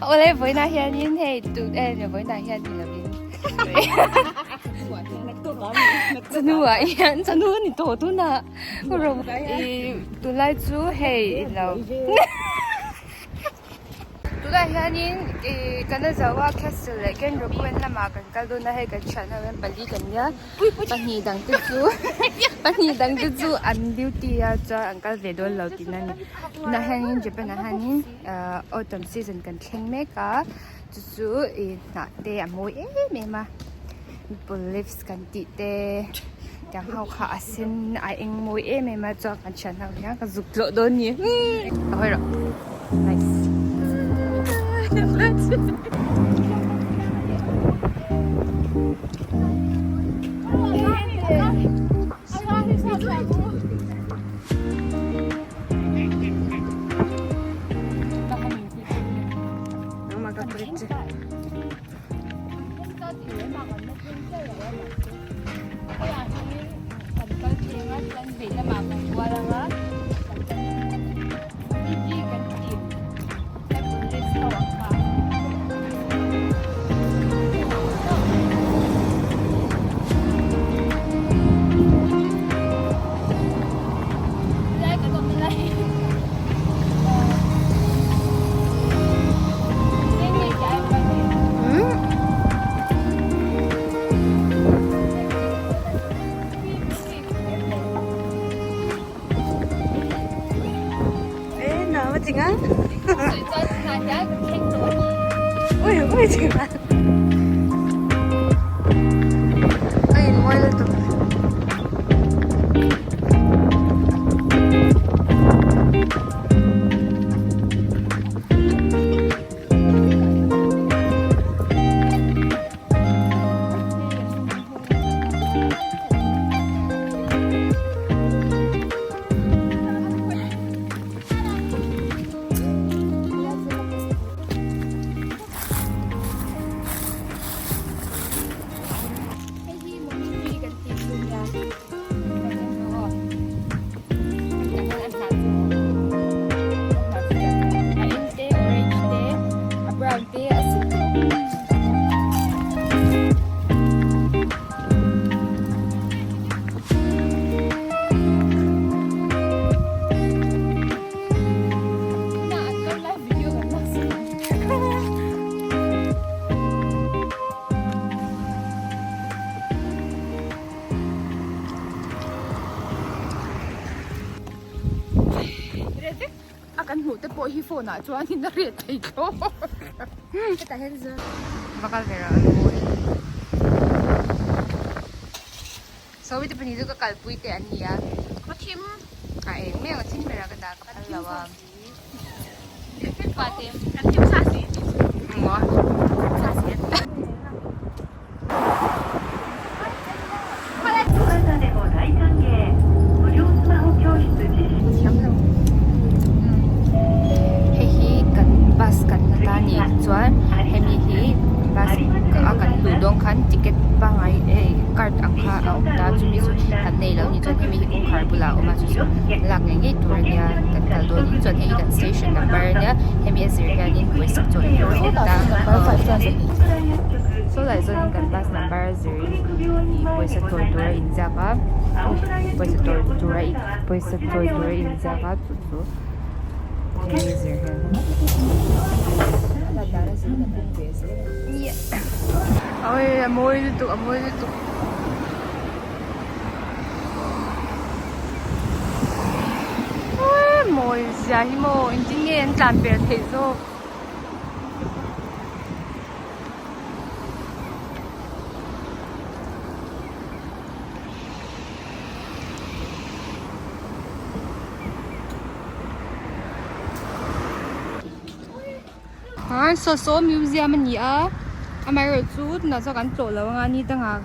Awle vawiinah hianin hei tu eh vawiinah hian ni lovin chawhnuah hian chawhnu a ni tawh tunah tunlai chu hei ilo Tunah hianin ih Kanazawa Castle leh Kenrokuen lamah kan kal dawn a hei kan thian ho hian pali kan nia pahnih dang te chu pahnih dang te chu an duty a chuan an kal ve dawn lo tihna a ni tunah hianin Japan ah hianin ahh autumn season kan thleng mek a chu chu ih hnah te a mawi em em a maple leaves kan tih te tiang ho kha a sen a eng mawi em em a chuan kan thian ho hian ka zuk tlawh dawn a ni a hawi rawh nice Hei hi Mommy kan tih chu nia kan en rawh aw hetiang hian a hnah chu a hnah chu tiang hian a eng te orange te a brown te a sen te a awm a. A kan hmuh te pawh hi phone ah chuanin a riat thei thlawt. Hetah hian zir va kal ve rawh Sawite pahnih chu ka kalpui teh an ni a. Ka thim a eng mek a thim berah ka dah ka phal lo a. Hei hi kan bus kan la ta ni chuan hemi hi bus a kan luh dawn khan ticket pangngai hei card ang kha a awm ta chumi chu kan nei lo ni chuan hemi hi kawngkhar bulah a awm a chu chu lak ngei ngei tur a nia kan kal dawn in chuan hei hi kan station number a nia hemi a zir hianin pawisa chawi tur a awm ta saw lai zawnin kan bus number a zir in ih pawisa chawi tur a inziak a pawisa chawi tur a pawisa chawi tur a inziak a chu chu hemi a zir hian Awii a mawi lutuk a mawi lutuk. Awii mawi zia hi maw engtin nge an tlan per theih zawk. Aa saw saw museum a ni a amaherawhchu tunah chuan kan tlawh lo anga ni dangah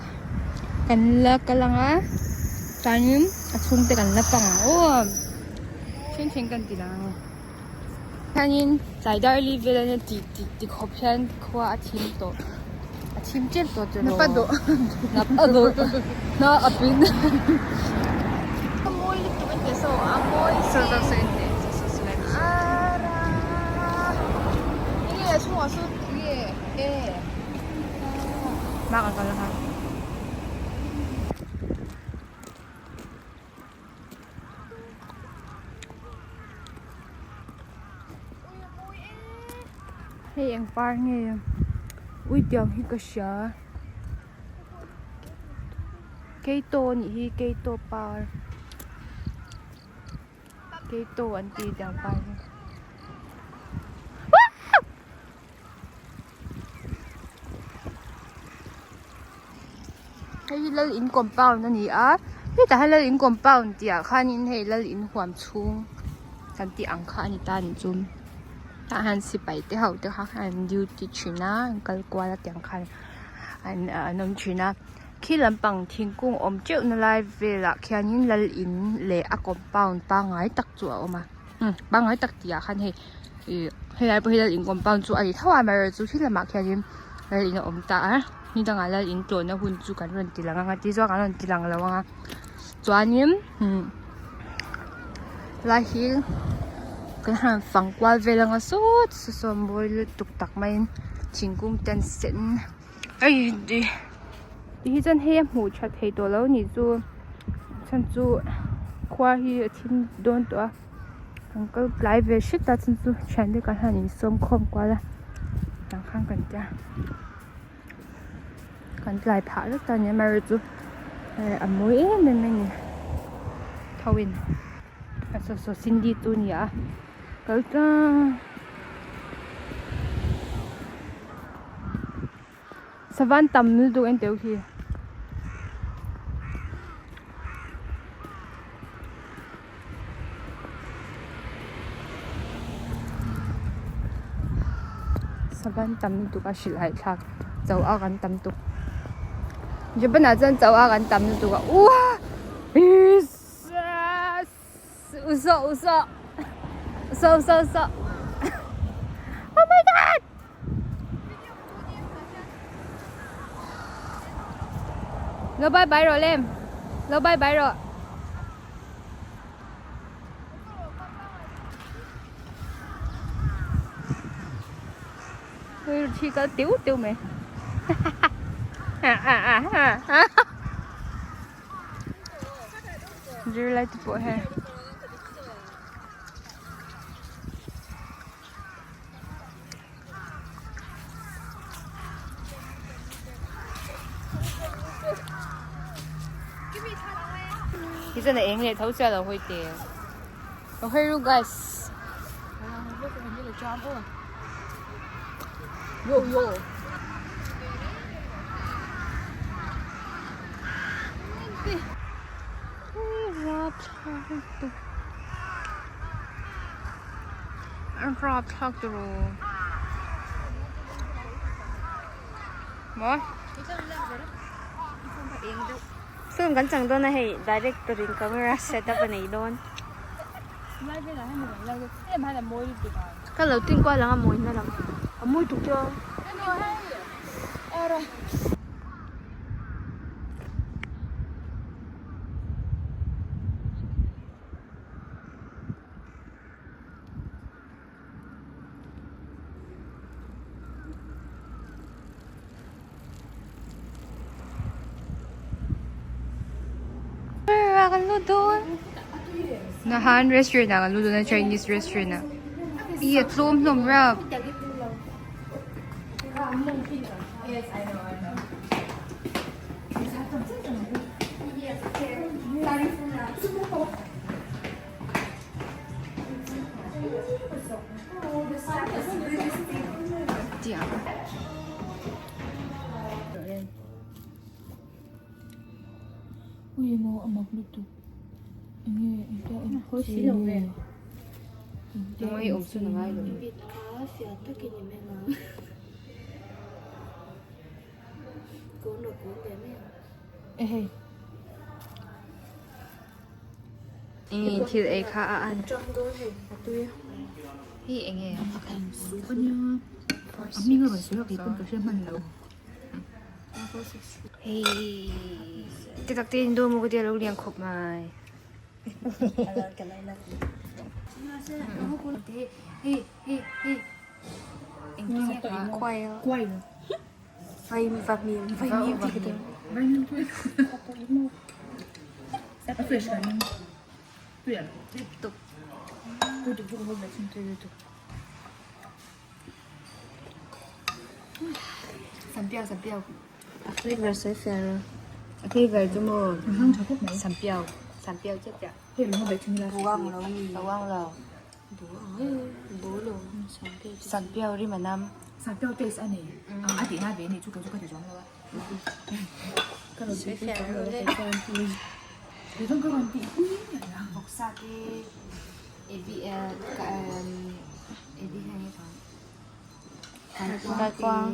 kan la kal anga chuanin a chhungte kan la pang ang aw then then kan ti lang ang hianin tlai dar li vel ania tih tih ti khawp hian khua a thim tawh a thim tep tawh tiraw napa dawh napa dawh na a pin a mawi lutuk a ni saw a mawi saw saw saw. Hma kan kal ang a. Hei eng par nge ui tiang hi ka hria keito a nih hi keito par keito an tih tiang par hi. Hei hi lal in compound a ni a hetah hian lal in compound tih ah khanin hei lal in huam chhung kan tih ang kha a ni ta a ni chu tah hian sipai te ho te kha khan an duty thin a an kal kual a tiang khan an an awm thin a khi lampang thingkung awm teuh na lai velah khianin lal in leh a compound pangngai tak chu a awm a pangngai tak tih ah khan hei ih helai pawh hi lal in compound chu a ni tho a amaherawhchu khi lamah khianin lal in a awm ta a ni dangah lal in tlawhna hun chu kan rawn ti lang ang a ti zawk an rawn ti lang lo ang a chuanin helai hi kan han fang kual vel ang a sawt saw saw mawi lutuk tak maiin thingkung te an sen ti hi chuan hei a hmuh tha thei tawh lo a nih chu chhan chu khua hi a thim dawn tawh a. Kan kal tlai ve hret a chhan chu thian te kan han insawm khawm kual a tah khan kan tia kan tlai phah vek ta a ni amaherawhchu eh a mawi em em mai a ni tho in a saw saw Cindy chu a ni a kal tlang Savan tam lutuk en teuh khi. Savan tam lutuk a hrilh hai thlak cho a kan tam tuk. Japan ah chuan cho a kan tam lutuk a uah Usawh usawh usawh usawh usawh Oh my god! Lo bye bye rawh lem. Lo bye bye rawh. Ui thi kal tiu tiu mai. Zirlai te pawh hei. Hi chuan a eng leh tho sia lo hawi te. Lo hawi ru guys. Yo yo. Rapthlak turu maw Film kan chang dawn a hei director in camera set up a nei dawn. Ka lo tin kual ang a mawi na lam a mawi tuk chu. Kan lut dawn Nahan restaurant ah kan lut dawn a Chinese restaurant ah ih a tlawm hlawm rap. Enge thil ei kha a an hi enge hei ti tak te in dawn maw ka tia lo lian khawp mai hei hei hei. Engtin nge kha? Quail. Quail. Vai vahmim vaimim tih ka duh. Vaimim tui. A fresh kan tui ang. Tuk. Tui tuk tuk ve chin tui tuk. Sampiau sampiau. A flavor sawi fiah rawh. A flavor chu maw? Hang tha khawp mai. Sampiau sampiau chiah chiah. Hei lung a beh thin ila. Buang lo mi. Buang lo. Sampiau rim a nam. Sampiau taste a nei. A tihna ve a nih chu kei chu ka ti zawng lo a. Ka rawn tih pui zawng lo kei chuan. Kei chuan ka rawn tih pui miah lo. Vawksa te ebi ebi hian nge chuan. Kaikuang.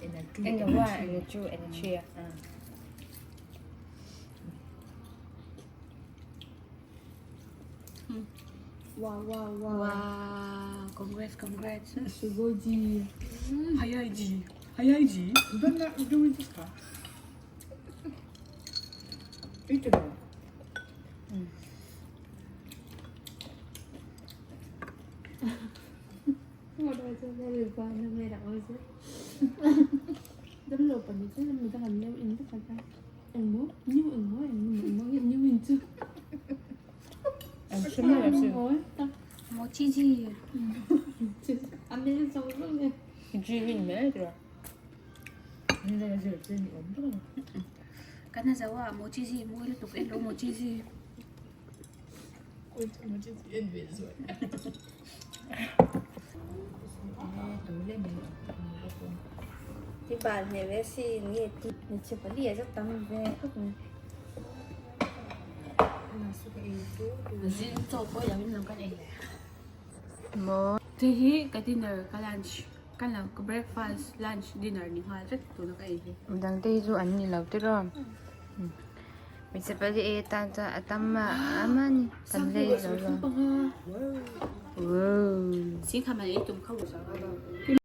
And a two And a one and a two and a three. Wow wow wow. Wow, congrats congrats. 早い字早い字どんな料理ですかいいけど Mo chi chi. Kana zawa mo chi chi mo ilo tuk elo mo chi chi. Ti bal ne ve si nge ti ni che pali ya tam ve khop ni. Zin chaw pawh lo in lo kan ei le. Maw. Hei hi ka dinner ka lunch ka lo ka breakfast lunch dinner ni nghal vek tuna ka ei hi. Midang te hi chu an ni lo tiraw. Hmeichhe pali ei atan chuan a tam a a ni kan lei lo lo. Wow. Singkhat man ei tum kha.